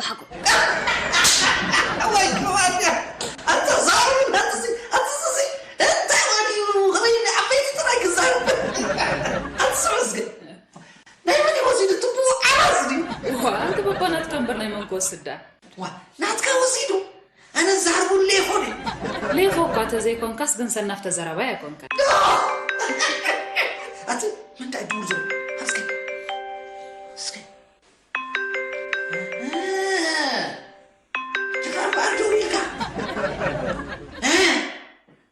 ብሓቁ። ወይ ክዋኛ ኣታ ዛሩ ናትዚ ኣትዚ እንታይ ወዲኡ ከመይ ዓበይቲ ጥራይ ክዛረብ ኣትስዑስ ግን ናይ መን ወሲዱ ትቡ ዓራስ ድዩ ዋ ኣንተ በባ ናትካ እምበር ናይ መን ክወስዳ ዋ ናትካ ወሲዱ ኣነ ዛርቡ ሌፎ ድዩ ሌፎ እኳ ተዘይኮንካስ ግን ሰናፍ ተዘራባይ ኣይኮንካ ኣቲ ምንታይ ድውል ዘሎ እስኪ እስኪ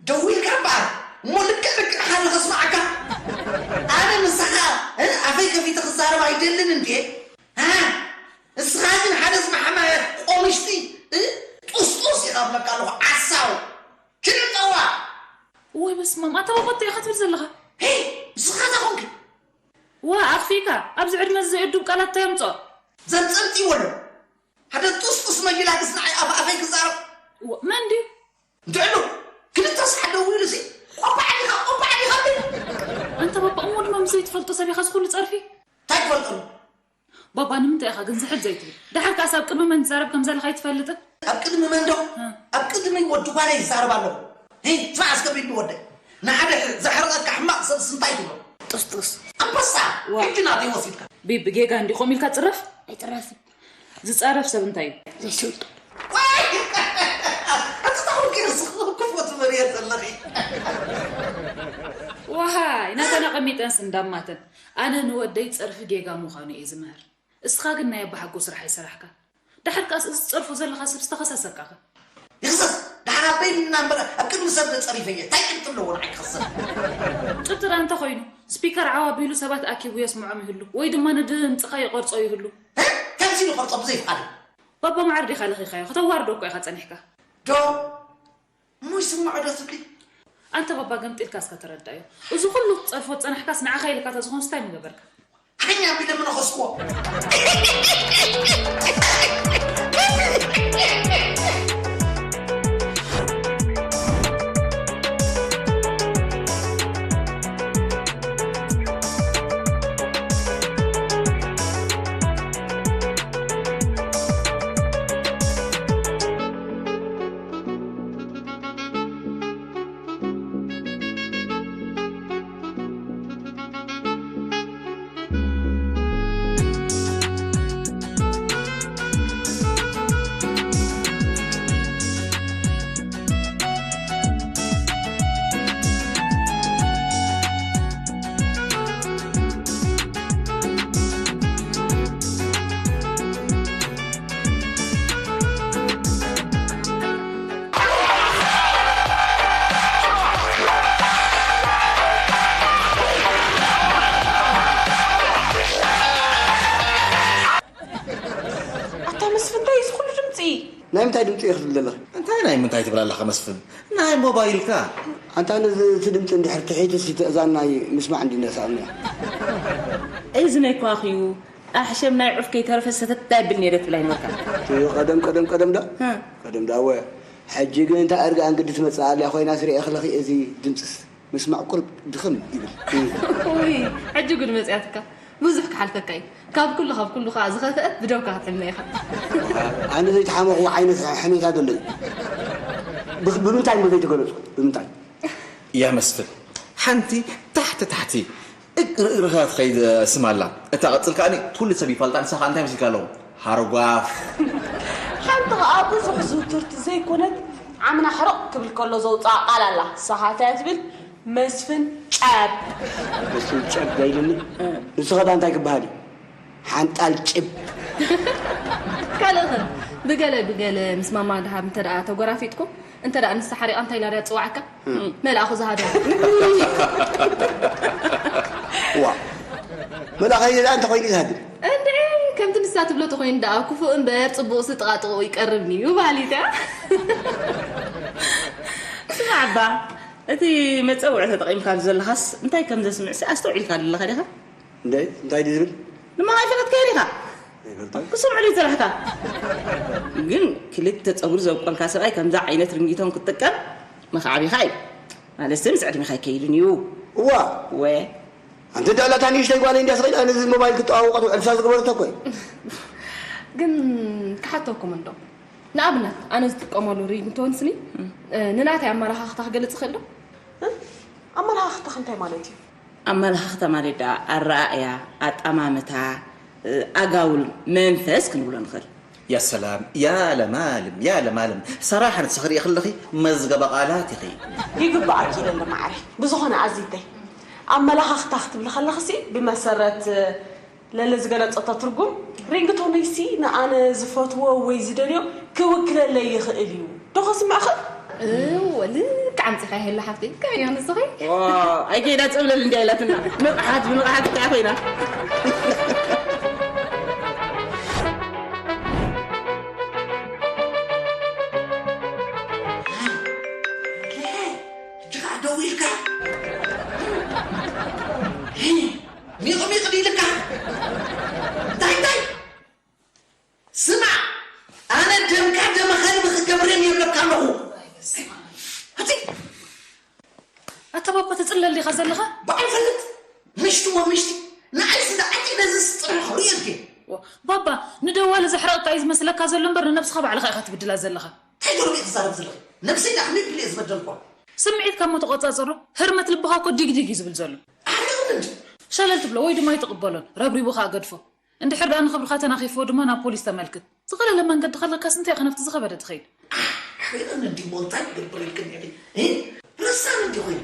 ደው ኢልካ እምበኣር እሞ ልክዕ ልክዕ ሓደ ከስምዓካ ኣነ ንስኻ ኣፈይ ከፊተ ክዛረብ ኣይደልን እንዴ እስኻ ግን ሓደ ዝመሓመረ ቆምሽቲ ጡስጡስ ኢኻ ብለካ ኣለኹ ዓሳው ኪድ ጠዋ ወይ በስማም ኣታ ባባ እንታይ ኢኻ ትብል ዘለኻ ንስኻ እንታይ ኮንክ ዋ ኣኽፊእካ ኣብዚ ዕድመ እዚ ዘየዱብ ቃላት እንታይ ኣምፅኦ ዘምፀምፂ ወሎ ሓደ ጡስጡስ መጊላ ክስ ንዓይ ኣፍ ኣፈይ ክዛረብ መን ድዩ ድዕሉ ክልተ ሰዓት ደው ኢሉ ሲ ቆባዕ ዲኻ ቆባዕ ዲኻ ብል ኣንተ ባባ እሞ ድማ ምስ ዘይትፈልጦ ሰብ ኢኻ ዝኹሉ ፀርፊ እንታይ ክፈልጠሉ ባባ ንምንታይ ኢኻ ግን ዝሕል ዘይትብል ደሓር ከኣስ ኣብ ቅድሚ መን ትዛረብ ከም ዘለኻ ኣይትፈልጥን ኣብ ቅድሚ መን ዶ ኣብ ቅድሚ ወዲ ጓለይ ይዛረብ ኣለኹ ስማዕ እስከ ቢቢ ወደይ ንሓደ ዘሕርቐካ ሕማቕ ሰብስ እንታይ ትብሎ ጥስጥስ ኣንበሳ ሕጂ ናተይ ወሲድካ ቢቢ ጌጋ እንዲ ከምኡ ኢልካ ፅረፍ ኣይጥረፍን ዝፃረፍ ሰብ እንታይ እዩ ዘይስልጡ ኣትታወቂ ክፎ ትመርየ ዘለኺ ዋሃይ ናተን ኣቐሚጠንስ እንዳማተን ኣነ ንወደይ ፀርፊ ጌጋ ምዃኑ እየ ዝምህር እስኻ ግን ናይ ኣባሓጎ ስራሕ ኣይሰራሕካ ደሓር ከኣስ እዚ ትፀርፎ ዘለኻ ሰብ ዝተኸሳሰካኸ ይኽሰስ ደሓር ኣበይ ኢልና እምበር ኣብ ቅድሚ ሰብ ጸሪፈየ እንታይ ቅድሚ ኣለዎ ንዓይ ክኸሰስ ጭብጢ ደኣ እንተኾይኑ ስፒከር ዓው ኣቢሉ ሰባት ኣኪቡ የስምዖም ይህሉ ወይ ድማ ንድምፅኻ ይቐርጾ ይህሉ ከምዚ ንቐርጾ ብዘይፍቓዱ ባባ ማዕር ዲኻ ለኺኻዮ ከተዋርዶ እኮ ኢኻ ጸኒሕካ ዶ እሞ ይስምዖ ዶ ትብሊ ኣንተ ባባ ገምጢልካ እስከ ተረዳዮ እዚ ኩሉ ክትጸርፎ ዝጸናሕካስ ንዓኻ ኢልካ ተዝኾንስ እንታይ ምገበርካ ሓኛ ቢለ ምነኸስክዎ ኣታ መስፍን እንታይ እዚ ኩሉ ድምፂ ናይ ምንታይ ድምፂ እዩ ክትብል ዘለኺ እንታይ ናይ ምንታይ ትብል ኣለኻ መስፍን ናይ ሞባይልካ ኣንታ ነዚ እቲ ድምፂ እንድሕር ትሒቱ ሲ ትእዛን ናይ ምስማዕ እንዲነሳእምያ እዚ ናይ ኳኺዩ ኣሕሸም ናይ ዑፍ ከይተረፈ ሰተት ዳይብል ነይረ ትብል ኣይነበርካ ቀደም ቀደም ቀደም ዳ ቀደም ዳ ወ ሕጂ ግን እንታይ እርግኣን ግዲ ትመፅእ ኣልያ ኮይና ስሪኤ ክለኺ እዚ ድምፅስ ምስማዕ ቁርብ ድኽም ይብል። ውይ ሕጂ ጉድ መፅያትካ ብዙሕ ክሓልፈካ እዩ ካብ ኩሉ ካብ ኩሉ ከዓ ዝኸፍአት ብደውካ ክትሕምና ኢኻ ኣነ ዘይተሓመኹ ዓይነት ሕሜታ ዘሎ እዩ። ብምንታይ እሞ ዘይተገለፅኩ ብምንታይ? ያ መስፍን ሓንቲ ታሕቲ ታሕቲ እግርግርኻ ትኸይድ ስም ኣላ እታ ቀፅል ከዓኒ ኩሉ ሰብ ይፈልጣ ንሳ ከዓ እንታይ መሲልካ ኣለኹ ሃረጓፍ ሓንቲ ከዓ ብዙሕ ዝውትርቲ ዘይኮነት ዓምና ሕርቕ ክብል ከሎ ዘውፅኣ ቃል ኣላ ንሳኻ እንታይ ትብል መስፍን ጨብ መስፍን ጨብ ገይልኒ ንሱ ኸዳ እንታይ ክበሃል እዩ ሓንጣል ጭብ ካልእኸ ብገለ ብገለ ምስ ማማ ድሃብ እንተ ደኣ ተጎራፊጥኩም እንተ ደኣ ንሳ ሓሪቓ እንታይ ኢላ ድያ ትፅዋዓካ መልኣኹ ዝሃደሙ ዋ መልኣኸ ደኣ እንተኾይኑ ዝሃድም እንድዒ ከምቲ ንሳ ትብሎ ተኾይኑ ደኣ ክፉእ እምበር ፅቡቕሲ ጥቓጥቕኡ ይቀርብኒ እዩ በሃሊት እያ ስማዕ ኣባ እቲ መፀውዒ ተጠቒምካሉ ዘለኻስ እንታይ ከም ዘስምዕሲ ኣስተውዒልካሉ ኣለኻ ዲኻ እንደ እንታይ ድዩ ዝብል ንመኻ ኣይፈለጥካዮን ኢኻ ክስምዑ ድዩ ዝጸናሕካ ግን ክልተ ጸጉሪ ዘብቆልካ ሰብኣይ ከምዛ ዓይነት ርንጊቶን ክትጥቀም መኻዕቢኻ እዩ ማለትሲ ምስ ዕድሜኻ ኣይከይድን እዩ እዋ ወ ኣንተ ዳላታ ንእሽተይ ጓለይ እንዲያ ስኺላ ነዚ ሞባይል ክጠዋወቀት ዕልሳ ዝገበረቶ እኮ እዩ ግን ክሓተኩም እንዶ፣ ንኣብነት ኣነ ዝጥቀመሉ ሪንግቶን ስኒ ንናተይ ኣመላኻኽታ ክገልጽ ይኽእል ዶ? ኣመላኻኽታኽ እንታይ ማለት እዩ? ኣመላኻኽታ ማለት ደኣ ኣረኣእያ፣ ኣጠማምታ፣ ኣጋውል መንፈስ ክንብሎ ንኽእል። ያ ሰላም፣ ያ ለማልም፣ ያ ለማልም። ሰራሕ ንስኺ ርኢ ከለኺ መዝገበ ቃላት ኢኺ። ይግባኣኪ ኢለ ኣለማዕረ። ብዝኾነ ኣዚተይ፣ ኣመላኻኽታ ክትብሊ ከለኽሲ ብመሰረት ለለ ዝገለጸቶ ትርጉም፣ ሪንግቶነይሲ ንኣነ ዝፈትዎ ወይ ዝደልዮ ክውክለለይ ይኽእል እዩ ዶ ከስምዕኺ? እወ፣ ልክዕ ኣምጺኻ ይሄሉ ሓፍተይ። ከመይ ኢኻ ንስኺ? ዋ፣ ኣይከይዳ ጸብለል እንድያ ኢላትና። ንቕሓት ብንቕሓት እንታይ ኮይና? ሕጂ ኸዓ ደው ኢልካ? ሚቕ ሚቕ ዲልካ? እንታይ እንታይ? ስማዕ፣ ኣነ ደምካ ደመኸኒ ንኽገብረን የብለካ ኣለኹ። እቲ ኣታ ባባ ተጽለል ዲኻ ዘለኻ? በዓል ፈልጥ፣ ምሽቲ ወምሽቲ ንዓይስ እንዳ ዓጢነ ዝስጥር ርእዮ ድየ? ዋ፣ ባባ፣ ንደዋሊ ዘሕረቐካ እዩ ዝመስለካ ዘሎ እምበር ንነብስኻ ባዕልኻ ኢኻ ትብድላ ዘለኻ። እንታይ ገርም እዩ ትዛረብ ዘለኺ? ነብሰይ ዳሕሚ ብለ ዝበደልኳ። ስምዒትካ እሞ ተቖጻጸሮ፣ ህርመት ልብኻ እኮ ዲግ ዲግ እዩ ዝብል ዘሎ። ኣሕሪቕኒ እንጂ። ሸለል ትብሎ ወይ ድማ ኣይትቕበሎን፣ ረብሪቡ ኸኣ ገድፎ። እንድሕር ደኣ ንኽብርኻ ተናኺፍዎ ድማ ናብ ፖሊስ ተመልክት። ዝቐለለ መንገዲ ከለካስ እንታይ ኢኻ ናብቲ ዝኸበደ ትኸይድ? ኣሕሪቕኒ እንዲ እሞ እንታይ ክገብር ኢልክኒ ኢኺ? እ? ረሳኒ እንዲ ኮይኑ።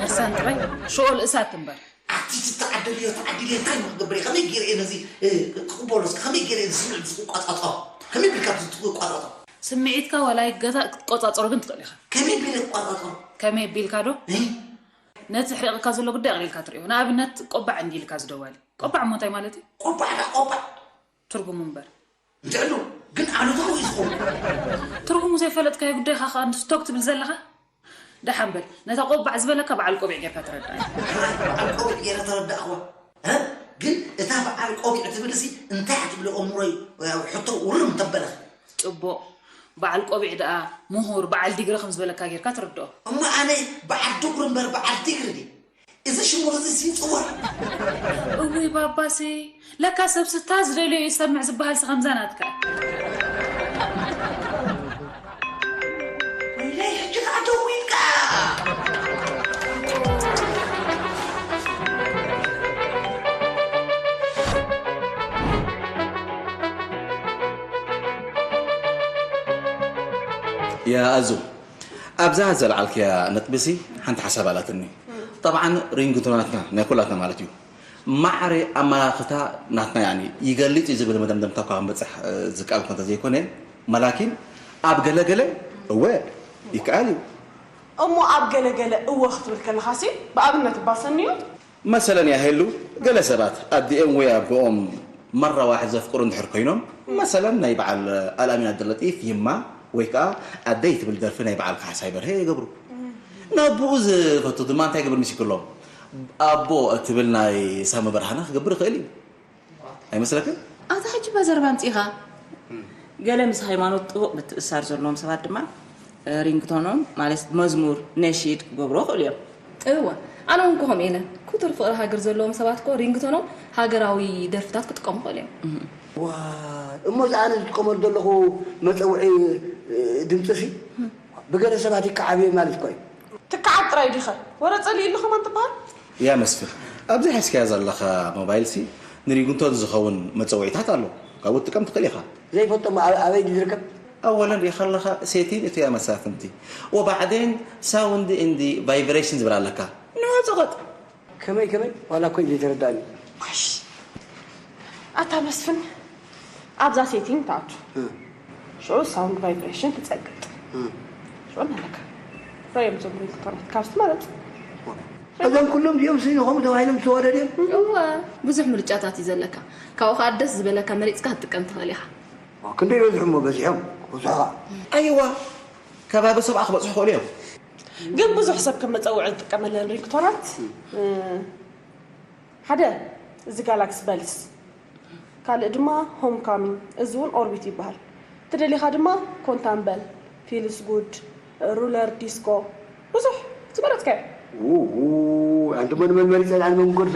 ረሳን ጥራይ? ሸኦል እሳት እምበር። ኣቲ ትተዓደልዮ ተዓዲልዮ እንታይ እሞ ክገብር እየ? ከመይ ገይረ እየ ነዚ፣ እ፣ ክቕበሎ? እስከ ከመይ ገይረ እየ እዚ ስምዒት እዚ ክቋጻጸሮ? ከመይ ቢልካ እዚ ትቋጻጸሮ? ስምዒትካ ዋላ ይገታእ ክትቆጻጸሮ ግን ትኽእል ኢኻ። ከመይ ቢለ ክቋጻጸሮ? ከመይ ቢልካ ዶ? እ? ነቲ ኣሕሪቕካ ዘሎ ጉዳይ ኣቕሊልካ ትርእዮ። ንኣብነት ቆባዕ እንዲ ኢልካ ዝደዋሊ። ቆባዕ እሞ እንታይ ማለት እዩ? ቆባዕ ደኣ ቆባዕ። ትርጉሙ እምበር። እንድዕሉ ግን ኣሉታዊ እዩ ዝኸውን። ትርጉሙ ዘይፈለጥካዮ ጉዳይኻ ኸኣ እንዲ ስቶክ ትብል ዘለኻ? ደሓን በል፣ ነታ ቆባዕ ዝበለካ በዓል ቆቢዕ ጌርካ ተረድኣ። በዓል ቆቢዕ ገይረ ተረዳእኽዋ። እ? ግን እታ በዓል ቆቢዕ ትብልሲ እንታይ እያ ትብሎ? ኣእምሮይ ሕቶ ውርም ተበለኽ። ጽቡቕ። በዓል ቆቢዕ ደኣ ምሁር፣ በዓል ዲግሪ ከም ዝበለካ ጌርካ ትርድኦ። እሞ ኣነ በዓል ድጉሪ እምበር በዓል ዲግሪ ድየ? እዚ ሽሙር እዚ ሲጽዋ። እውይ ባባሲ፣ ለካ ሰብ ስታ ዝደልዮ ይሰምዕ ዝበሃልሲ ከምዛ ናትካ። ወይለይ፣ ሕጂ ከኣ ደዊልካ። ያ ኣዙ፣ ኣብዛ ዘልዓልክያ ነጥቢሲ ሓንቲ ሓሳብ ኣላትኒ። ጠብዓን ሪንግቶናትና ናይ ኩላትና ማለት እዩ። ማዕረ ኣመላኽታ ናትና ያኒ ይገልጽ እዩ ዝብል መደምደምታ እኳ ክንበጽሕ፣ እ፣ ዝከኣል እኳ እንተዘይኮነ፣ መላኪን ኣብ ገለገለ እወ ይከኣል እዩ። እሞ ኣብ ገለገለ እወ ክትብል ከለኻሲ ብኣብነት እባ ሰንዩ? መሰለን ያሄሉ፣ ገለ ሰባት ኣዲኦም ወይ ኣቦኦም መራዋሕ ዘፍቅሩ እንድሕር ኮይኖም፣ መሰለን ናይ በዓል ኣልኣሚን ዓብደለጢፍ ይማ ወይ ከኣ ኣደይ ትብል ደርፊ ናይ በዓል ካሕሳይ በርሀ ይገብሩ። ንኣቦኡ ዝፈቱ ድማ እንታይ ይገብር መሲክሎም? ኣቦ እትብል ናይ ሳሚ በርሃነ ክገብር ይኽእል እዩ። ኣይመስለክን? ኣታ ሕጂ በዘርባ ኣምጺእኻ። ገለ ምስ ሃይማኖት ጥቡቕ ምትእስሳር ዘለዎም ሰባት ድማ፣ እ፣ ሪንግቶኖም፣ ማለት መዝሙር፣ ነሺድ ክገብርዎ ይኽእሉ እዮም። እወ፣ ኣነ እውን ከምኡ ኢለ። ክቱር ፍቕሪ ሃገር ዘለዎም ሰባት እኮ ሪንግቶኖም ሃገራዊ ደርፍታት ክጥቀሙ ይኽእሉ እዮም። እም። ዋይ፣ እሞ እዚ ኣነ ዝጥቀመሉ ዘለኹ መጸውዒ፣ እ፣ ድምጺ ሲ? ብገለ ሰባት ይከዓብ እዩ ማለት እኮ እዩ። ትከዓብ ጥራይ ዲኸ? ወረ ጸሊእሉ ከማን ትበሃል? ያ መስፍን፣ ኣብዚ ሒዝካያ ዘለኻ ሞባይልሲ ንሪንግቶን ዝኸውን መጸውዒታት ኣሎ። ካብኡ ትጥቀም ትኽእል ኢኻ። ዘይፈልጦ እሞ ኣበ-፣ ኣበይ ድዩ ዝርከብ? ኣወለን ሪኢኻ ኣለኻ፣ ሴቲን እቱ ያ መሳፍንቲ። ወባዕዴን ሳውንድ ኤንድ ቫይብሬሽን ዝብል ኣለካ። ንዑ ጸቐጥ። ከመይ፣ ከመይ? ዋላ እኮ እዩ ዘይተረዳእኒ። ጓሽ። ኣታ መስፍን፣ ኣብዛ ሴቲንግ ትኣቱ። እ። ሽዑ ሳውንድ ቫይብሬሽን ትጸቅጥ። እ። ሽዑ ኣለካ። ረዮም እዞም ሪንግቶናት ካብ ዝትመረጽ። እዞም ኩሎም እዚኦም ስኒ ከምኡ ተባሂሎም ዝተወደደ እዮም? እወ፣ ብዙሕ ምርጫታት እዩ ዘለካ። ካብኡ ከኣ ደስ ዝበለካ መሪጽካ ክትጥቀም ትኽእል ኢኻ። ዋ፣ ክንደይ ይበዝሑ እሞ በዚሖም? ብዙሕ ኸኣ። ኣይዋ፣ ከባቢ ሰብዓ ክበጽሑ ይኽእሉ እዮም። ግን ብዙሕ ሰብ ከም መጸውዒ ዝጥቀመለን ሪንግቶናት፣ እ፣ ሓደ፣ እዚ ጋላክሲ በልስ፣ ካልእ ድማ ሆም ካሚንግ፣ እዚ እውን ኦርቢት ይበሃል። ተደሊኻ ድማ ኮንታምበል፣ ፊልስ ጉድ፣ ሩለር ዲስኮ፣ ብዙሕ ዝመረጽካዮ። ው፣ ው፣ ኣንተ መን መን መሪጸ ኣነ መን ጎድፈ።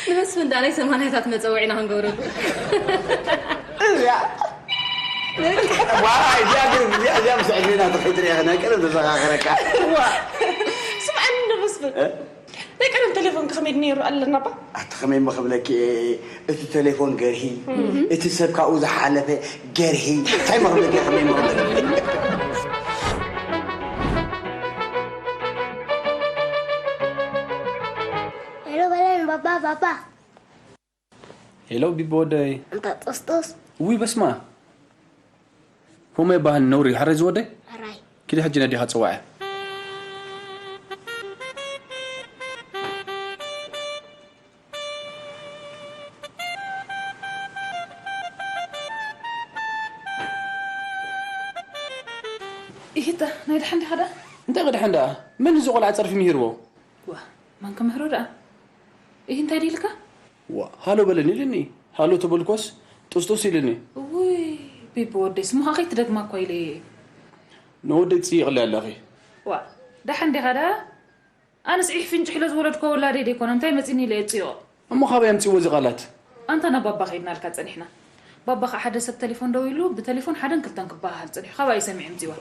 ንመስፍን ዳናይ ሰማንያታት መጸውዒና ክንገብረሉ። ዋይ እዚኣ ግን እዚኣ እዚኣ ምስ ዕድሜና ተፈጥሪ ኢኻ ናይ ቀደም ተዘኻኸረካ። ስምዓኒ ንመስፍን ናይ ቀደም ቴሌፎን ከመይ ነይሩ ኣለና ባ ኣቲ ከመይ መኽብለኪ እቲ ቴሌፎን ገርሂ እቲ ሰብ ካብኡ ዝሓለፈ ገርሂ እንታይ መኽብለኪ ከመይ መኽብለኪ ሄሎ በለን ባባ ባባ ሄሎ ቢቢ ወደይ እንታ ጥስጥስ ውይ በስማ ሆመ ይበሃል ነውሪ ሓረይ ዝወደይ ራይ ኪዲ ሕጂ ነዲኻ ጽዋዐ ይህተ ናይ ድሓን ዲኻ ደኣ እንታይ ቅድሐን ደኣ መን እዚ ቆልዓ ጸርፊ ምሂርዎ ዋ ማን ክምህሮ ደኣ ይህ እንታይ ድልካ ዋ ሃሎ በለኒ ኢልኒ ሃሎ ተበልኮስ ጥስጡስ ኢልኒ ውይ ቢቢ ወደይ ስምኻ ከይትደግማ እኳ ኢለ እየ ንወደይ ትጽይቕለይ ኣለኺ ዋ ደሓን ዲኻ ደኣ ኣነስ ዒሕ ፍንጭሕ ኢለ ዝወለድኮ ወላደይ ደይኮነ እንታይ መፂኒ ኢለ እየ ዝፅይቖ እሞ ካበይ ኣምፅዎ እዚ ቃላት ኣንታ ናብ ባባ ከይድናልካ ፀኒሕና ባባ ከዓ ሓደ ሰብ ተሌፎን ደው ኢሉ ብተሌፎን ሓደን ክልተን ክበሃሃል ፀኒሑ ካባይ ሰሚዐ ምፅዋ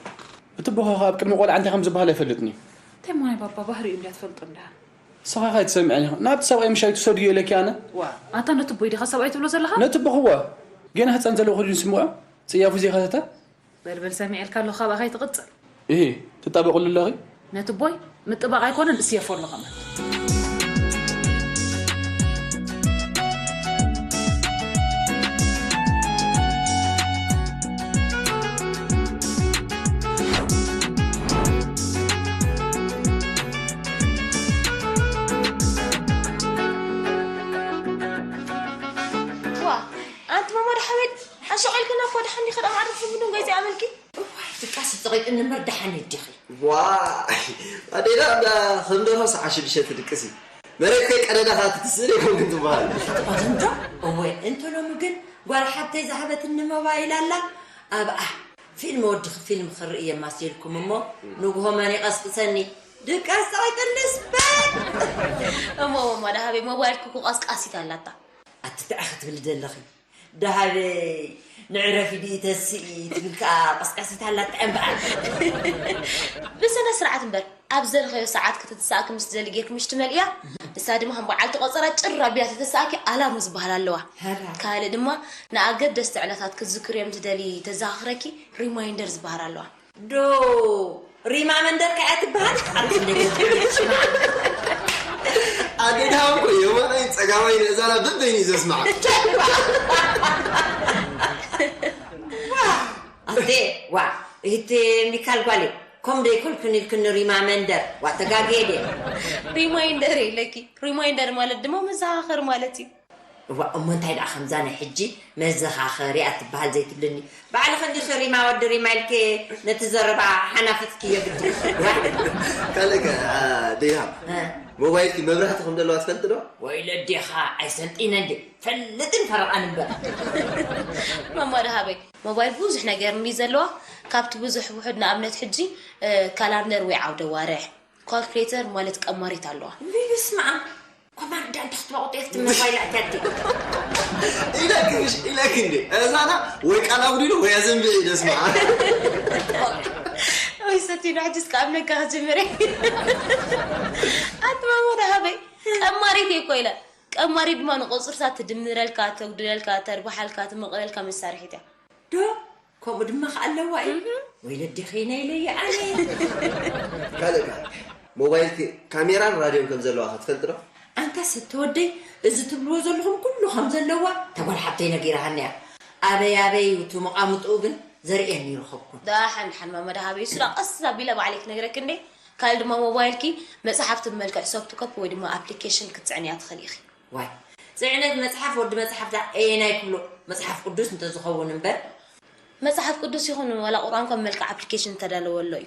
እቲ ቦኸ ኣብ ቅድሚ ቆልዓ እንታይ ከም ዝበሃል ኣይፈልጥኒ እንታይ ሞ ናይ ባባ ባህሪ እዩ እንድያ ትፈልጦ እንድያ ንስኻ ካይ ትሰምዐኒ ናብቲ ሰብኣይ ምሻይ ትሰድዮ ኢለኪ ኣነ ዋ ኣንታ ነቲ ቦይ ዲኻ ሰብኣይ ትብሎ ዘለኻ ነቲ ቦኽዎ ገና ህፃን ዘለዎ ከዲኑ ስምዖ ፅያፉ ዘይኸተተ በልበል ሰሚዐልካ ኣለኹ ካባኻ ይትቕፅል እሂ ትጣበቕሉ ኣለኺ ነቲ ቦይ ምጥባቕ ኣይኮነን እስየፎ ኣለኻ ማለት ዋ ኣንቲ ማማ ድሓበድ ኣሸቂልክና እኮ ድሓን ዲኸ ደኣ ማዕርፍ ምንም ገይዚ ኣመልኪ ድቃስ ትፀቂጥኒ እምበር ደሓን ዲኺ ዋይ ኣዴና እንዳ ከም ደርሆ ሰዓ ሽዱሽተ ትድቅሲ መሬት ከይ ቀደዳኻ ትትስእን ይኮንክን ትበሃል ቆንጆ እወ እንተ ሎሚ ግን ጓል ሓብተይ ዝሃበትኒ ሞባይል ኣላ ኣብኣ ፊልም ወድኺ ፊልም ክርኢ እየ ማስየልኩም እሞ ንግሆ መን ይቐስቅሰኒ ድቃስ ፀቂጥንስ በል እሞ ማማ ድሃበይ ሞባይልኪ እኮ ቀስቃሲት ኣላታ ኣቲ እንታይ ክትብሊ ዘለኺ ደሃበይ ንዕረፊ ድኢ ተስኢ ትብል ከዓ ቀስቀሲት ኣላ ጥዕም በኣል ብስነ ስርዓት እምበር ኣብ ዝደለኸዮ ሰዓት ክትትስኣኪ ምስ ትደሊ ጌርኪ ምሽ ትመልእያ ንሳ ድማ ከም በዓልቲ ቆፀራ ጭር ኣቢላ ተተስኣኪ ኣላርም ዝበሃል ኣለዋ ካልእ ድማ ንኣገደስቲ ዕለታት ክትዝክርዮም ትደሊ ተዘኻኽረኪ ሪማይንደር ዝበሃል ኣለዋ ዶ ሪማ መንደር ከኣ ትበሃል ኣቲ እንደገ ኣዴና እኮ የማናይ ፀጋማይ ንእዛና በበይኑ እዩ ዘስማዕ ኣዴ ዋ እህቴ ሚካል ጓሌ ከም ደይኮልክን ኢልክኒ ሪማ መንደር ዋ ተጋግየ ድየ ሪማይንደር ኢለኪ ሪማይንደር ማለት ድማ መዘኻኸሪ ማለት እዩ እዋ እሞ እንታይ ደኣ ከምዛ ናይ ሕጂ መዘኻኸሪ እያ ትበሃል ዘይትብልኒ ባዕልኺ እንዲኺ ሪማ ወዲ ሪማ ኢልኪ ነቲ ዘረባ ሓናፊፅክዮ ግዲ ካልእ ከ ደይሃብ ሞባይልኪ መብራህቲ ከም ዘለዋ ትፈልጢ ዶ ወይለ ኣዴኻ ኣይሰልጢነን ድየ ፈልጥን ፈረቓን እምበር ማማ ድሃበይ ሞባይል ብዙሕ ነገር እንዲ ዘለዋ ካብቲ ብዙሕ ውሑድ ንኣብነት ሕጂ ካላንደር ወይ ዓውደ ዋርሕ ካልኩሌተር ማለት ቀማሪት ኣለዋ ውይ ስማዓ ኮማንዳ እንተ ክትበቑጥ እየ ክትመባይላ እትያዲ ኢለክሽ ኢለክ እንዴ እዛና ወይ ቃል ኣጉዲሉ ወይ ኣዘንብዒ ደስማ ወይ ሰቲኑ ሕጅስ ካብ ነጋ ክጅምር ኣትማሞ ደሃበይ ቀማሪት እኮ ኢለ ቀማሪት ድማ ንቁፅርታት ትድምረልካ ተጉድለልካ ተርባሓልካ ትመቕለልካ መሳርሒት እያ ዶ ከምኡ ድማ ከ ኣለዋ እዩ ወይለዲ ኸይና ኢለየ ኣነ ካልእ ከ ሞባይል ካሜራን ራድዮን ከም ዘለዋ ከ ትፈልጥ ዶ ኣንታ ሰብ ተወደይ እዚ ትብልዎ ዘለኹም ኩሉ ከም ዘለዋ ተጓል ሓብተይ ነጊራሃኒ እያ ኣበይ ኣበይ እዩ እቲ መቃምጥኡ ግን ዘርእየኒ ይረኸብኩ ዳሓን ሓን ማማ ዳሃበይ እሱ ዳ ቀስ ኣቢለ ባዕለይ ክነግረክ እንዴ ካልእ ድማ ሞባይልኪ መፅሓፍቲ ብመልክዕ ሶፍት ኮፒ ወይ ድማ ኣፕሊኬሽን ክትፅዕንያ ትኽእል ኢኺ ዋይ ፅዕነት መፅሓፍ ወዲ መፅሓፍ ዳ ኣየናይ ክብሎ መፅሓፍ ቅዱስ እንተዝኸውን እምበር መፅሓፍ ቅዱስ ይኹን ዋላ ቁርኣን ካብ መልክዕ ኣፕሊኬሽን ዝተዳለወ ኣሎ እዩ።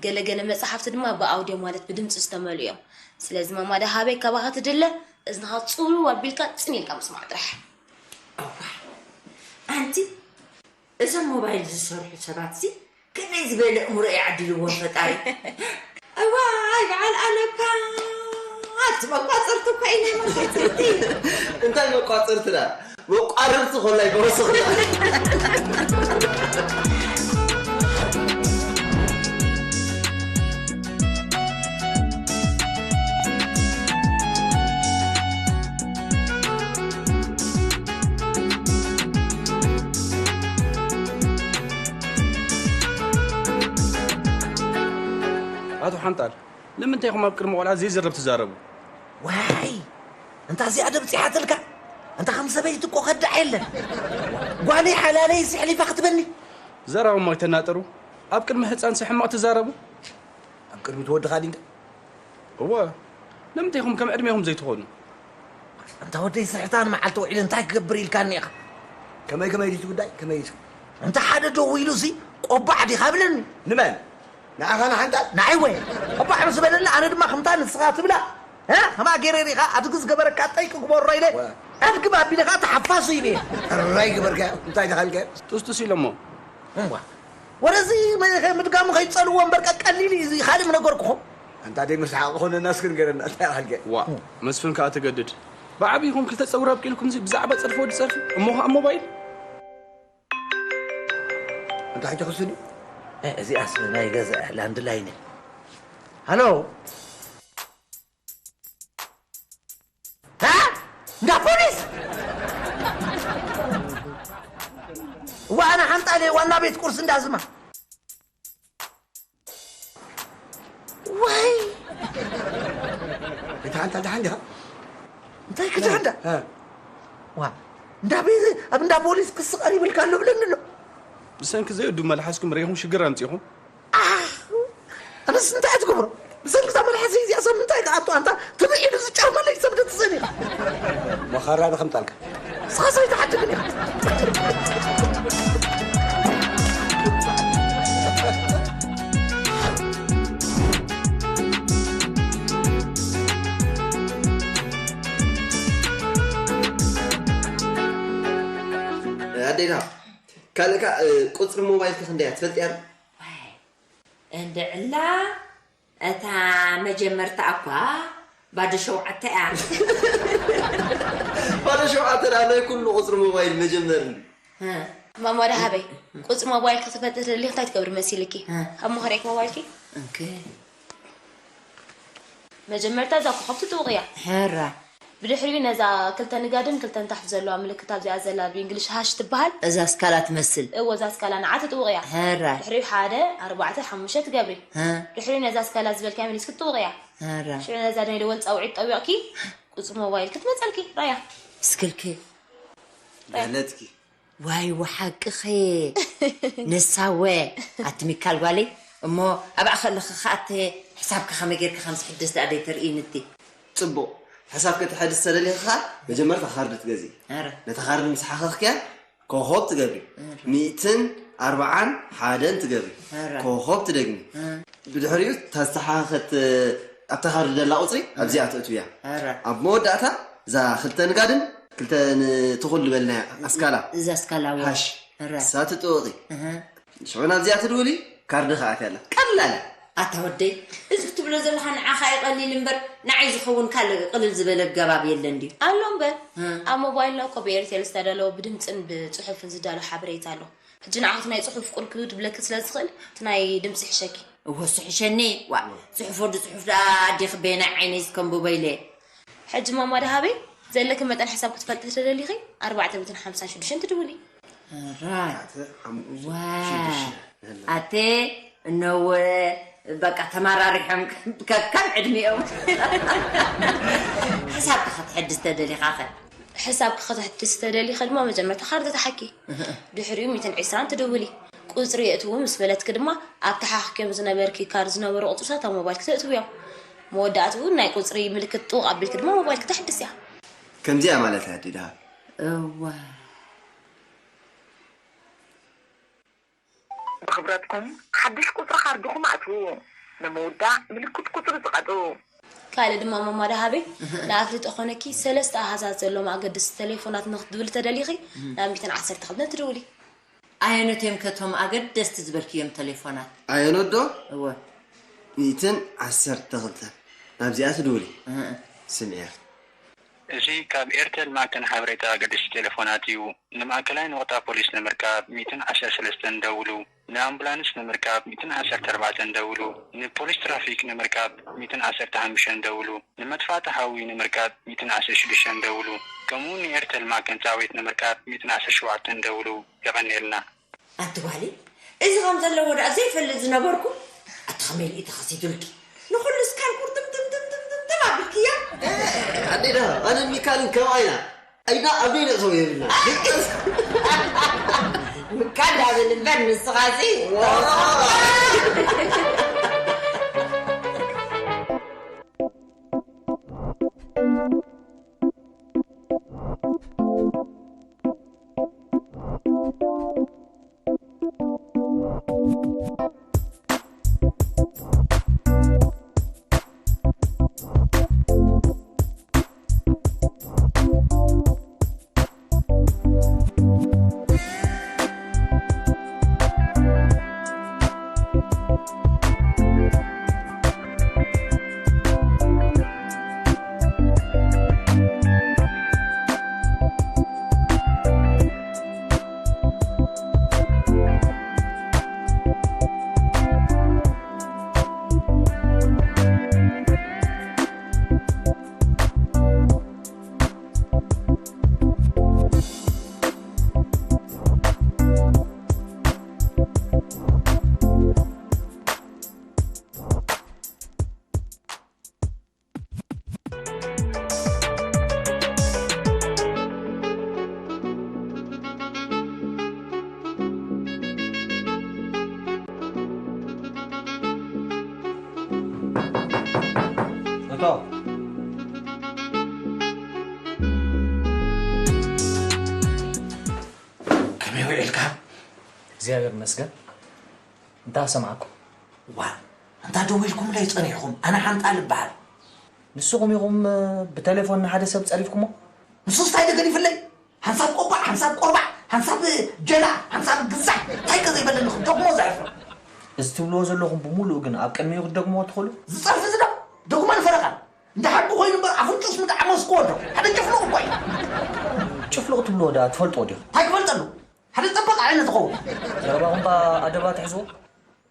ገለ ገለ መፅሓፍቲ ድማ ብኣውድዮ ማለት ብድምፂ ዝተመልኡ እዮም። ስለዚ ማማ ደሃበይ ካባኻ ትድለ እዝንኻ ፅውው ኣቢልካ ፅን ኢልካ ምስማዕ ጥራሕ። ኣዋ ኣንቲ እዞም ሞባይል ዝሰርሑ ሰባትሲ ከመይ ዝበለ እምሮ እዩ ዓዲልዎም ፈጣሪ። እዋይ በዓል ኣነኳ ኣቲ መቋፀርቲ እኳ ኢና መቋፀርቲ። እንታይ መቋፅርትና? መቋርርቲ ኮላይ በወስኽና። ኣቶ ሓንጣል፣ ንምንታይ ኢኹም ኣብ ቅድሚ ቆልዓ ዘይዝረብ ትዛረቡ? ዋይ፣ እንታ እዚኣ ደብፂሓትልካ። እንታ ከም ሰበይቲ እኮ ከዳዕ የለን። ጓለይ ሓላለይ ስሕሊፋ ክትበኒ። ዘራዎም ኣይተናጠሩ። ኣብ ቅድሚ ህፃን ሕማቕ ትዛረቡ? ኣብ ቅድሚት ወድኻ ዲንካ? እወ፣ ንምንታይ ኢኹም ከም ዕድሜኹም ዘይትኾኑ? እንታ ወደይ ስሕታን መዓልቲ ውዒሉ እንታይ ክገብር ኢልካኒ ኢኻ? ከመይ ከመይ ድዩ እቲ ጉዳይ? ከመይ እዩ? እንተ ሓደ ደው ኢሉ ሲ ቆባዕ ዲኻ ብለኒ። ንመን? ንዓኻ ንሓንጣል? ንዓይ ወየ። ቆባዕ ምስ በለኒ ኣነ ድማ ከምታ ንስኻ ትብላ እ? ከምኣ ገይረ ዲኻ ኣድጊ ዝገበረካ ጠይ ክግበሮ ኢለ ኣድጊ ባቢለ ኸዓ ተሓፋሱ ኢለ። ሕራይ ግበርካዮ። እንታይ ተኻልካዮ? ጥስጥስ ኢሎሞ። እምቧ ወረዚ ምድጋሙ ከይትጸልዎ እምበር ቀሊል እዩ እዚ ካልእ ምነገርኩኹም። ኣንታ ደይ ምስሓቕ ኾነና እስኪ ንገረና እንታይ ተኻልካዮ? ዋ መስፍን ከኣ ትገድድ። ብዓብይኹም ክልተ ጸጉሪ ኣብቂልኩምሲ ብዛዕባ ጸድፊ ወዲ ጸድፊ እሞ ኸኣ ሞባይል። እንታይ ሕጂ ክስኒ? እዚኣስ ናይ ገዛ ላንድላይን እያ። ሃሎ ሃ? እንዳ ፖሊስ? እዋ ኣነ ሓንጣል እየ ዋና ቤት ቁርሲ እንዳ ዝማ። ዋይ እንታይ ሓንጣል ደሓን ዲኻ? እንታይ ክዳንዳ? ዋ እንዳ ቤት ኣብ እንዳ ፖሊስ ክሲ ቀሪብልካ ኣሎ ብለኒ ኣሎ። ብሰንኪ ዘይወዱ መልሓስኩም ርኢኹም ሽግር ኣምፂኹም። ኣነስ እንታይ እያ ትገብሮ? ብሰንኪ እዛ መልሓሰይ እዚኣ ሰብ ምንታይ ክኣቱ ኣንታ ትብዒ ኢሉ ዝጫርመለይ ሰብ ዶ ትስእን ኢኻ? መኻራ ዶ ከምጣልካ? ንስኻስ ኣይትሓድግን ኢኻ። ኣዴና ካልእካ ቁፅሪ ሞባይልኪ ክንደያ ትፈልጥያ ዶ? እንድዕላ እታ መጀመርታ እኳ ባዶ ሸውዓተ እያ። ባዶ ሸውዓተ ዳ ናይ ኩሉ ቁፅሪ ሞባይል መጀመሪ እንዲ። ማማ ደሃበይ ቁፅሪ ሞባይል ክትፈልጢ ትደሊ እንታይ ትገብሪ መሲልኪ? ካብ ምኽረይክ ሞባይልኪ እንክ መጀመርታ እዛ ኮኸብ ትጥውቕያ። ሕራ ብድሕሪኡ ነዛ ክልተ ንጋድን ክልተ ንታሕቲ ዘለዋ ምልክት ኣብዚኣ ዘላ ብእንግሊሽ ሃሽ ትበሃል። እዛ ስካላ ትመስል። እወ እዛ ስካላ ንዓ ትጥውቕ እያ። ሕራይ። ድሕሪኡ ሓደ፣ ኣርባዕተ፣ ሓሙሽተ ትገብሪ። ድሕሪኡ ነዛ ስካላ ዝበልካያ መሊስኪ ትጥውቕ እያ። ሕራይ። ሽዑ ነዛ ናይ ደወል ፃውዒት ጠዊቕኪ ቁፅሪ ሞባይልኪ ትመፀልኪ። ራያ። ስክልኪ። በለትኪ። ዋይ ወሓቅኸ ንሳወ ኣቲ ሚካል ጓለይ እሞ ኣብኣ ከለኺ ከኣ እቲ ሕሳብኪ ከመይ ጌርኪ ከም ዝሕድስ ደኣ ደይተርእይኒ እቲ ጽቡቕ ሕሳብ ከተሐድስ ተደሊኺ ከኣ መጀመርታ ካርድ ትገዝኢ ኣረ ነታ ካርድ ምስ ሓኸኽክያ ኮኾብ ትገብሪ ሚእትን ኣርብዓን ሓደን ትገብሪ ኣረ ኮኾብ ትደግሚ እ ብድሕሪኡ እታ ዝተሓኸኸት ኣብታ ካርድ ደላ ቁፅሪ ኣብዚኣ ተእትውያ ኣረ ኣብ መወዳእታ እዛ ክልተ ንጋድን ክልተ ንትኹል ዝበልናያ ኣስካላ እዛ ኣስካላ እዋ ሃሽ እረ። እሳ ትጥወቒ እህ። ሽዑ ናብዚኣ ትድውሊ ካርዲ ከኣትያ ኣላ ቀላል እያ። ኣታ ወደይ እዚ ክትብሎ ዘለኻ ንዓኻ እዩ ቀሊል እምበር ንዓይ ዝኸውን ካልእ ቅልል ዝበለ ኣገባብ የለን ድዩ? ኣሎ እምበር ኣብ ሞባይልና እኮ ብኤርቴል ዝተዳለወ ብድምፅን ብፅሑፍን ዝዳሎ ሓበሬታ ኣሎ። ሕጂ ንዓኺ እቲ ናይ ፅሑፍ ቁልክብድ ብለኪ ስለ ዝኽእል እቲ ናይ ድምፂ ይሕሸኪ። እወ እሱ ሕሸኒ ዋእ ፅሑፍ ወዲ ፅሑፍ ደኣ ኣዴኺ በየናይ ዓይነይ ዝከንብቦ ኢለ። ሕጂ ማማ ደሃበይ ዘለኪ መጠን ሕሳብ ክትፈልጢ ተደሊኺ ኣርባዕተ ሚእትን ሓምሳን ሽዱሽተን ትድውሊ። ራይት ዋው ኣቴ እነወ በቃ ተመራሪሖም ከካም ዕድሚኦም ሕሳብካ ክትሕድስ ተደሊኻ ኸ ሕሳብኪ ከተሕድሲ ተደሊኺ ድማ መጀመርታ ካርድ ትሓኪ። ድሕሪኡ ሚእትን ዕስራን ትድውሊ። ቁጽሪ የእትዉ ምስ በለትኪ ድማ ኣብቲ ሓኺክዮም ዝነበርኪ ካርድ ዝነበሩ ቁጽርታት ኣብ ሞባይልኪ ተእትውዮም። መወዳእትኡ ናይ ቁጽሪ ምልክት ጥውቕ ኣቢልኪ ድማ ሞባይልኪ ተሕድስያ። ከምዚኣ ማለት እያ ኣዴ ደሃብ። እዋ። ብኽብረትኩም ሓድሽ ቁጽሪ ካርድኹም ኣእትዉ። ንምውዳእ ምልክት ቁጽሪ ጽቐጡ። ካልእ ድማ ማማ ደሃበይ ንኣፍልጦ ኮነኪ ሰለስተ ኣሃዛት ዘለዎም ኣገደስቲ ተሌፎናት ንኽትድውሊ ተደሊኺ ናብ ሚእትን ዓሰርተ ክልተን ትድውሊ። ኣየኖት እዮም ከ እቶም ኣገደስቲ ዝበልክዮም ተሌፎናት? ኣየኖት ዶ? እወ። ሚእትን ዓሰርተ ክልተ ናብዚኣ ትድውሊ። ስምዕያ። እዚ ካብ ኤርቴል ማዕከን ሓበሬታ ኣገደስቲ ቴሌፎናት እዩ። ንማእከላይ ነቑጣ ፖሊስ ንምርካብ ሚእትን ዓሰርተ ሰለስተን ደውሉ። ንኣምቡላንስ ንምርካብ ሚእትን ዓሰርተ ኣርባዕተን ደውሉ። ንፖሊስ ትራፊክ ንምርካብ ሚእትን ዓሰርተ ሓሙሽተን ደውሉ። ንመጥፋእቲ ሓዊ ንምርካብ ሚእትን ዓሰርተ ሽዱሽተን ደውሉ። ከምኡ ንኤርቴል ማዕከን ጻውዒት ንምርካብ ሚእትን ዓሰርተ ሸውዓተን ደውሉ። የቐንየልና። ኣቲ ጓሊ፣ እዚ ከም ዘለዎ ደኣ ዘይፈልጥ ዝነበርኩ። ኣቲ ከመይ ኢሉ ተኸሲቱልኪ? ንኹሉ ስካን ቁርጥም ጥም ጥም ጥም ጥም ጥም ኣቢልክያ? ኣዴና፣ ኣነ ሚካልን ከምኣ ኢና። ኣይና ኣብ ደይ ነእተው የብልና። ምካን ዳብል እምበር ንስኻሲ። እቶ። ከመይ ውዒልካ? እግዚኣብሔር ይመስገን። እንታይ ሰማዕኩም? ዋ፣ እንታ ደዊልኩምለይ ጸኒሕኩም፣ ኣነ ሓንጣል እበሃል። ንስኹም ኢኹም፣ እ፣ ብቴሌፎን ንሓደ ሰብ ጸሪፍኩሞ? ንሱስ እንታይ ደገዲፍለይ? ሓንሳብ ቆቋዕ፣ ሓንሳብ ቆርባዕ፣ ሓንሳብ ጀላ፣ ሓንሳብ ግዛዕ፣ እንታይ ከ ዘይበለኒ ክደግሞ ዘዕፍር። እዚ ትብልዎ ዘለኹም ብምሉእ ግን ኣብ ቅድሚኡ ክትደግምዎ ትኽእሉ? ዝጸርፊ ዝደግ-፣ ደጉመን ፈረቓን። እንዳ ሓቂ ኮይኑ እምበር ኣፍንጭኡስ ምድዓመስክዎ እንዶ። ሓደ ጭፍሉቕ እኮ እዩ። ጭፍሉቕ ትብልዎ ደኣ ትፈልጥዎ ዲኹም? እንታይ ክፈልጠሉ? ሓደ ጠበቓ ዓይነት ኸውን። ዘረባኹም እባ ኣደብ ኣትሕዝዎ።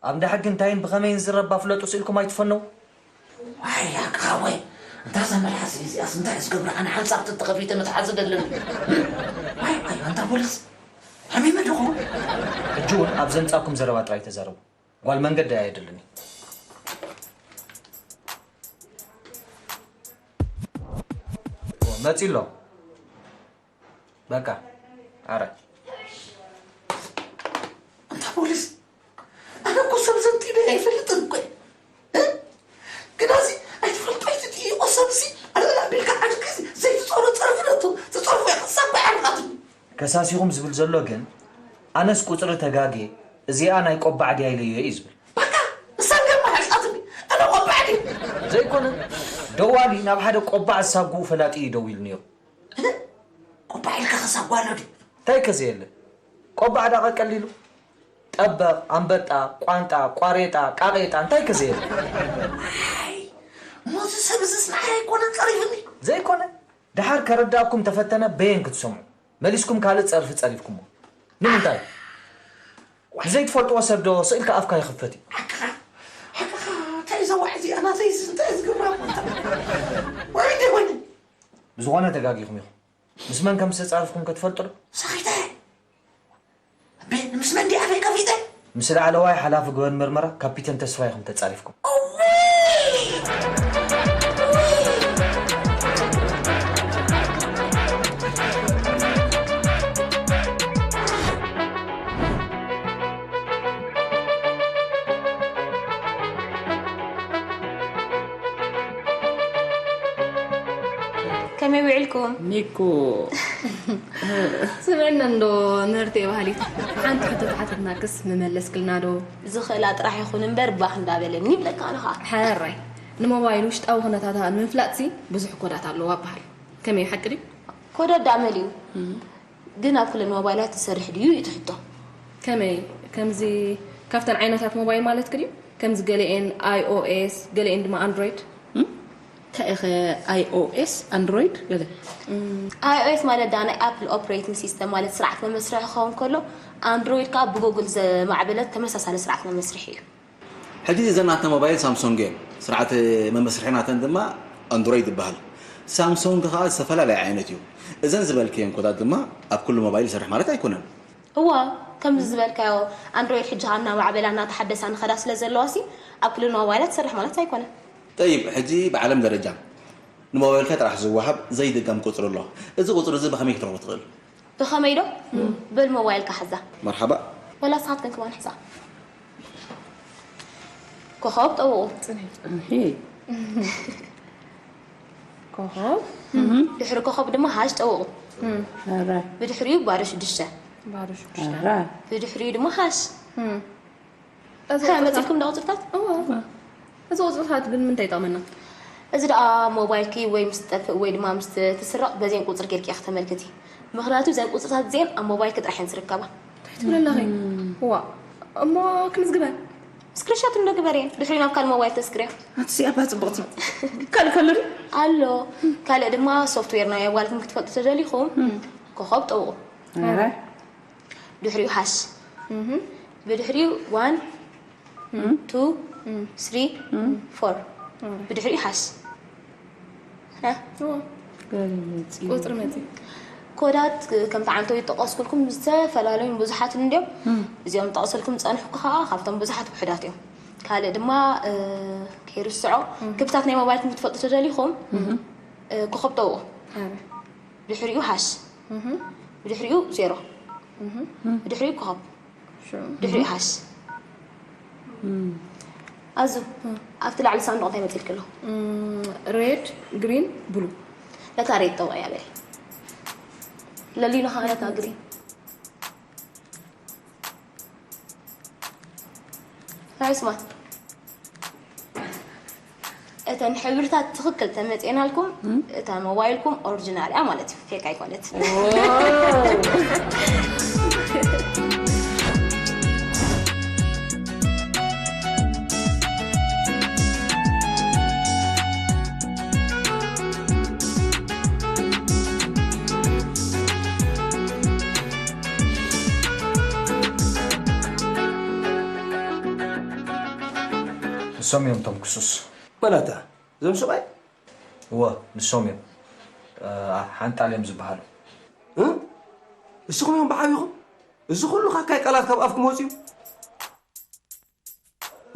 ኣብ እንዳ ሕጊ እንታይን ብኸመይን ዝረባ ፍለጡ ስኢልኩም ኣይትፈነው። ዋይ፣ ያካ ወይ፣ እንታ እዛ መልሓስ እዚኣስ እንታይ እየ ዝገብር? ኣነ ሓንሳብ ተተኸፊተ መትሓዚ ደለኒ። ዋይ፣ ዋይ፣ ኣንታ ፖሊስ፣ ሓሚመ ዶ ኸውን? ሕጂ እውን ኣብ ዘምጻኩም ዘረባ ጥራይ ተዛረቡ። ጓል መንገዲ ኣየድልን እዩ። መጺ ኣሎ። በቃ፣ ኣረ። ኣንታ ፖሊስ፣ ኣነ እኮ ሰብ ዘንጢደ ኣይፈልጥን እኮ እየ። እ? ግናዚ ኣይትፈልጦ ኣይትጥይቆ ሰብሲ፣ ኣነ ኣቢልካ ዓድኪ ዘይትጸሮ ጸርፊ ነቱ፣ ትጸርፎ እያ፣ ክሳብ ባይ ዓርቃትኒ። ከሳሲኹም ዝብል ዘሎ ግን፣ ኣነስ ቁጽሪ ተጋግየ፣ እዚኣ ናይ ቆባዕ ድያ ኢለዮ እዩ ዝብል። በቃ፣ ንሳ ገርማ ዓርቃትኒ፣ ኣነ ቆባዕ ድየ። ዘይኮነ፣ ደዋሊ ናብ ሓደ ቆባዕ ዝሳጉኡ ፈላጢ እዩ ደዊሉ ነይሩ። እህ? ቆባዕ ኢልካ ክሳብ ጓሎ ድዩ? እንታይ ከ ዘየለ? ቆባዕ ዳቐ ቀሊሉ። ጠበቕ፣ ኣንበጣ፣ ቋንጣ፣ ቋሬጣ፣ ቃቄጣ፣ እንታይ ከ ዘየለ? ኣይ፣ እሞ እዚ ሰብ እዚስ ንዓይ ኣይኮነን ጸሪፉኒ? ዘይኮነ። ደሓር ከረዳእኩም ተፈተነ በየን ክትሰምዑ? መሊስኩም ካልእ ጸርፊ ጸሪፍኩሞ። ንምንታይ? ዋይ። ብዘይትፈልጥዎ ሰብ ዶ ስኢልካ ኣፍካ ይኽፈት እዩ? ሓቅኻ፣ ሓቅኻ፣ እንታይ እዛ ዋዕ እዚኣ ናተይስ እንታይ ዝገብራ ቦታ? ዋይ፣ እንታይ ኮይኑ? ብዝኾነ ተጋጊኹም ኢኹም። ምስ መን ከም ዝተጻረፍኩም ከ ትፈልጡ ዶ? ሰኺተ። እምበይ፣ ምስ መን ዲኣ ኣበይ ከፊተ? ምስ ላዕለዋይ ሓላፊ ገበን መርመራ ካፒተን ተስፋ ኢኹም ተጻሪፍኩም። እውይ! ከመይ ውዒልኩም? ኒኮ። ስምዕና እንዶ ምህርተይ ባህሊት፣ ሓንቲ ሕቶ ተሓተትናክስ ምመለስክልና ዶ? ዝኽእላ ጥራሕ ይኹን እምበር ባህ እንዳበለኒ ይብለካ ኣነ ኸዓ። ሕራይ፣ ንሞባይል ውሽጣዊ ኩነታታ ንምፍላጥሲ ብዙሕ ኮዳት ኣለዋ በሃል። ከመይ እዩ፣ ሓቂ ድዩ? ኮዳት ደኣ መሊኡ። እም። ግን ኣብ ኩለን ሞባይላት ዝሰርሕ ድዩ እዩ እቲ ሕቶ። ከመይ፣ ከምዚ ካብተን ዓይነታት ሞባይል ማለትኪ ድዩ? ከምዚ ገለኤን iOS ገለኤን ድማ ኣንድሮይድ። እንታይ ኢኸ iOS ኣንድሮይድ ገለ? iOS ማለት ዳ ናይ ኣፕል ኦፕሬቲንግ ሲስተም ማለት ስርዓት መመስርሒ ክኸውን ከሎ ኣንድሮይድ ከዓ ብጉግል ዘማዕበለት ተመሳሳሊ ስርዓት መመስርሒ እዩ። ሕጂ እዘን ናትና ሞባይል ሳምሶንግ እየን። ስርዓት መመስርሒ ናተን ድማ ኣንድሮይድ ይበሃል። ሳምሶንግ ከዓ ዝተፈላለየ ዓይነት እዩ። እዘን ዝበልክየን ኮዳት ድማ ኣብ ኩሉ ሞባይል ይሰርሕ ማለት ኣይኮነን። እዋ ከምዚ ዝበልካዮ ኣንድሮይድ ሕጂ ከዓ እናማዕበላ እናተሓደሳ ንኸዳ ስለ ዘለዋ ሲ ኣብ ክልል ሞባይላት ትሰርሕ ማለት ኣይኮነን። ጠይብ ሕጂ ብዓለም ደረጃ ንሞባይልካ ጥራሕ ዝወሃብ ዘይድገም ቁፅሪ ኣሎ። እዚ ቁፅሪ እዚ ብኸመይ ክትረኽቦ ትኽእል? ብኸመይ ዶ? በል ሞባይልካ ሓዛ። መርሓባ። ወላ ንስኻትክን ከማን ሕዛ። ኮኸብ ጠውቑ። ኮኸብ ድሕሪ ኮኸብ ድማ ሃሽ ጠውቑ። ኧረ ብድሕሪኡ ባዶ ሽዱሽተ። ባዶ ሽዱሽተ። ኧረ ብድሕሪኡ ድማ ሃሽ። እዚ ከ መፂልኩም ዳ ቁፅርታት? እዋ እዚ ቁፅርታት ግን ምንታይ ይጠቕመና? እዚ ደኣ ሞባይልኪ ወይ ምስ ትጠፍእ ወይ ድማ ምስ ትስረቕ በዜን ቁፅሪ ጌርኪ ኢኺ ተመልክቲ። ምኽንያቱ እዘን ቁፅርታት እዚአን ኣብ ሞባይልኪ ጥራሕ እየን ዝርከባ። እንታይ ትብሊ ኣለኺ? እዋ እሞ ክምዝግበን? ስክሪንሾት እንዶ ግበርየን ድሕሪ ናብ ካልእ ሞባይል ተስግርያ። ኣቲ እዚኣ እባ ፅብቕቲ ካልእ ከሎ ድዩ? ኣሎ። ካልእ ድማ ሶፍትዌር ናይ ኣዋልድኩም ክትፈልጡ ተደሊኹም ኮኸብ ጠውቑ። ኧረ ድሕሪኡ ሃሽ ብድሕሪኡ ዋን ቱ ስሪ ፎር ብድሕሪኡ ሓሽ ቁፅሪ መፂ ኮዳት ከምቲ ዓንተው ይጠቀስኩልኩም ዝተፈላለዩ ብዙሓት እንዲዮም እዚኦም ጠቅሰልኩም ዝፀንሕኩ ከዓ ካብቶም ብዙሓት ውሕዳት እዮም ካልእ ድማ ከይርስዖ ክብታት ናይ ሞባይልኩም ክትፈልጡ ተደሊኹም ኮኸብ ጠውቁ ድሕሪኡ ሓሽ ብድሕሪኡ ዜሮ ብድሕሪኡ ኮኸብ ድሕሪኡ ሓሽ ኣዙ ኣብቲ ላዕሊ ሳንዱቕ እንታይ መፂልክ ኣሎ ሬድ ግሪን ብሉ ነታ ሬድ ጠውቕያ በል ለሊኖኻ ነታ ግሪን ናይ ስማ እተን ሕብርታት ትኽክል ተመፅኤናልኩም እታ ሞባይልኩም ኦሪጂናል እያ ማለት እዩ ፌክ ኣይኮነት ንሶም እዮም እቶም ክሱስ መን ኣታ እዞም ሰብኣይ እወ ንሶም እዮም ሓንጣል እዮም ዝበሃሉ ንስኹም እዮም ብዓቢኹም እዚ ኩሉ ካካይ ቃላት ካብ ኣፍኩም ወፅዩ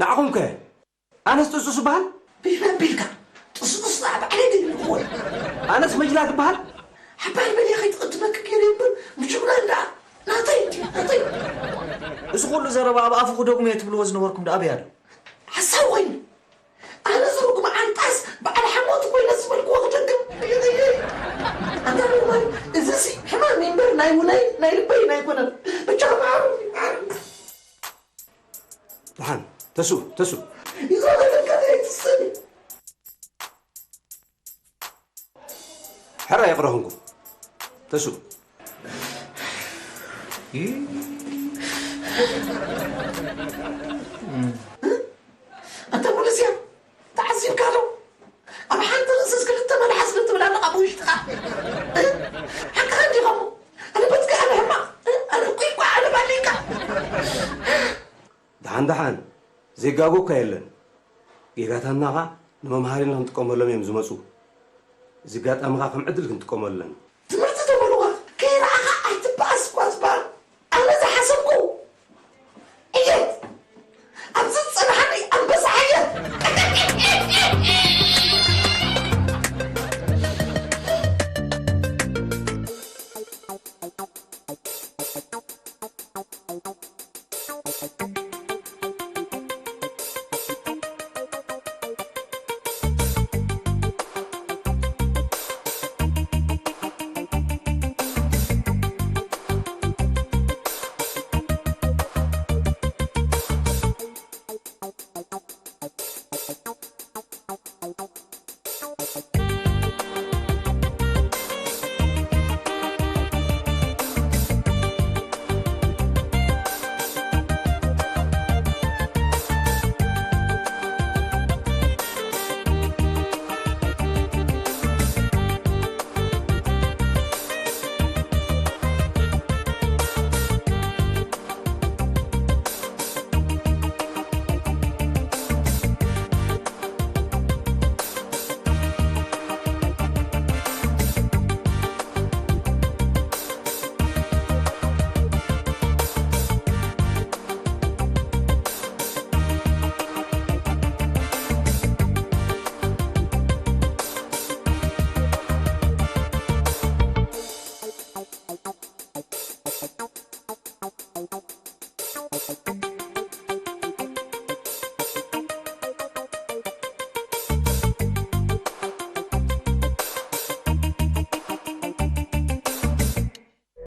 ንዓኹም ከ ኣነስ ጥሱስ በሃል ቢልካ ቢልካ ጥስጥስ ኣብ ዓሌት ይልክዎ ኣነስ መጅላ ትበሃል ሓባር በሊያ ከይትቕትመክ ገይረ እምበር ምሽጉና እንዳ ናተይ ናተይ እዚ ኩሉ ዘረባ ኣብ ኣፉ ክደግሞ እየ ትብልዎ ዝነበርኩም ደኣ ኣበይ ኣሎ ሓሳብ ኮይኑ ኣነ ዝርጉም ዓንጣስ በዓል ሓሞት ኮይነ ዝበልክዎ ክደግም ኣንታ ኖርማል እዚሲ ሕማም እምበር ናይ ውነይ ናይ ልበይን ኣይኮነን ብቻ መዓሩ መዓሩ ደሓን ተስኡ ተስኡ ሕራ ይቕረኹንኩም ተስኡ ኣንታ ፖሊስያ ተዓዚብካ ዶ ኣብ ሓንቲ ርእስስ ክልተ መልሓስ ክትብል ኣለኻ ብውሽጥኻ ሓቅኻ እንዲኻ እሞ ኣነ በትካ ኣነ ሕማቕ ኣነ እኩይ እኳ ኣነ ባሊካ ደሓን ደሓን ዘይጋጎ እኳ የለን ጌጋታትና ኸዓ ንመምሃሪ ኢልና ክንጥቀመሎም እዮም ዝመፁ እዚ ኣጋጣሚ ኸዓ ከም ዕድል ክንጥቀመሉ ኣለና